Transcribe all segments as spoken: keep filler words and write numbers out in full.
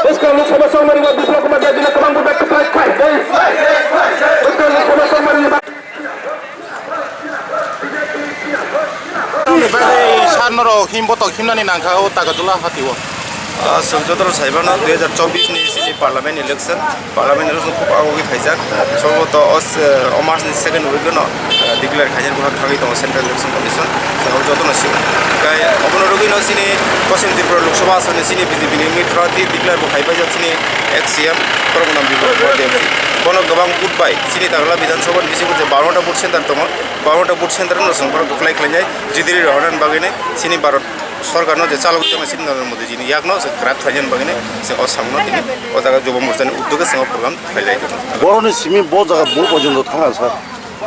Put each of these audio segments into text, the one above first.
Bwskang Lok Sabha songmani bo Biplab Kumar Debjani kwbang bubaih kwplai khlai tei bwskang Lok Sabha songmani Bagwi sar norok him botok himnani nangkha o Tagatula hatio. Ah, chwng jotono saimano dui hajar chobbish ni sini parliament election, parliament election khub agogwi phaijak. Soboto o, eh, o mas ni second week no, eh, declare khainani buphang thangwi tongo Central Election Commission. Chwng jotono sio. Kai obono rwgwino sini Poschim Tripura Lok Sabha aswk ni sini B J P ni wngwi phrati declare bo khai paijak sini ex C M Prognam Bibol Kumar Debjani. Bono kwbang vote bai sini Tagatula Bidhan Sabha ni bisingo je baro ta vote center tongo. Baro ta vote center no chwng borok kwplai khlainai, jidiri rohornani bagwi nai, chini Bharat sorkar no je chalok jana chini Narendra Modi ji ni yak no chwng kwrak khlainani bagwi nai, chwng o samung no tini o jaga Jubo Morcha ni uddoge chwng o program khlai lai tongo. Borok ni simi bo jaga bo porjonto thang kha, sir.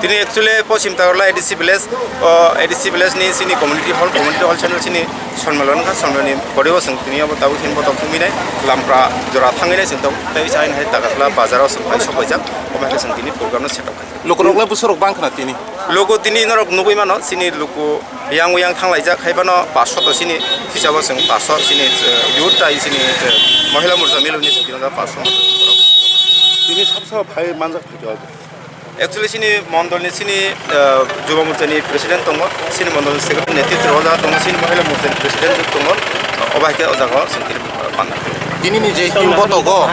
Tini actually Poschim Tagarla A D C village, o A D C village ni chini community hall, community hall channel chini sonmelo wngkha, sonmelo ni body o chwng tini abo tabuk himbo tong thumwi nai, lampra jora thangwi nai chwng tabuk tei chai hai Tagarla bazar o chwng bai sok paijak, omo hai khe chwng tini program no set up khaijak. Lukurok lai bwsarok bang khna tini. Luku tini norok nugui mano, chini luku yang yang thanglaijak, hai phano paso to chini hisabo chwng paso chini, eh, youth tai chini, eh, Mahila Morcha mil hwnwi chwng tini paso. Tini sab sab phai manjak phaikha. Actually chini mondol ni chini, eh, Jubo Morcha ni president tongo, chini mondol ni secretary netritwo o jaga tongo, chini Mahila Morcha ni president tongo, obo hai khe o jaga o chwng tini. Tini ni je him botogo,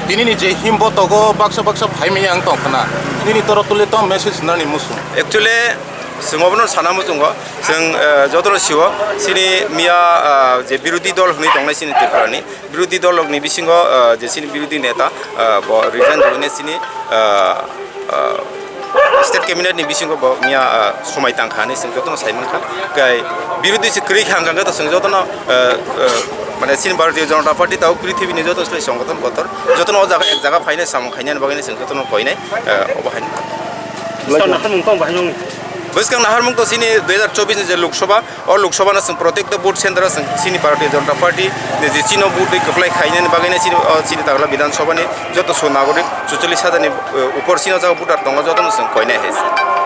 tini ni je him botogo baksa baksa phaimani ang tong khna. Nini torok tuli tong message nani muchung. Actually, chwng obono sana muchungo, chwng, eh, jotono sio, chini miya, eh, je birodhi dol hwnwi tongnai chini Tripura ni, birodhi dol rokni bisingo, eh, je chini birodhi neta, eh, bo resign rwini chini, eh, eh, state cabinet ni bisingo bo miya, ah, somai tangkha hinwi chwng jotono sai mankha. Kai birodhi se kwrwi kha hwnkha khe to chwng jotono, ah, ah, mane chini Bharatiya Janata Party tabuk prithibi ni joto se songothon kotor jotono o jaga ek jaga phainai samung khainani bagwi chwng jotono koinai, ah, obo hai. Bwskang naharmung tong bahai nung. Bwskang naharmung to chini dui hajar chobbish ni je Lok Sabha, o Lok Sabha no chwng protekta vote center o chwng chini Bharatiya Janata Party ni je chino vote twi kwplai khainani bagwi no chini, o chini Tagarla Bidhan Sabha ni joto sunagorik chuchollis hajar ni, eh, upor chino jaga voter tongo jotono chwng koinai hai se.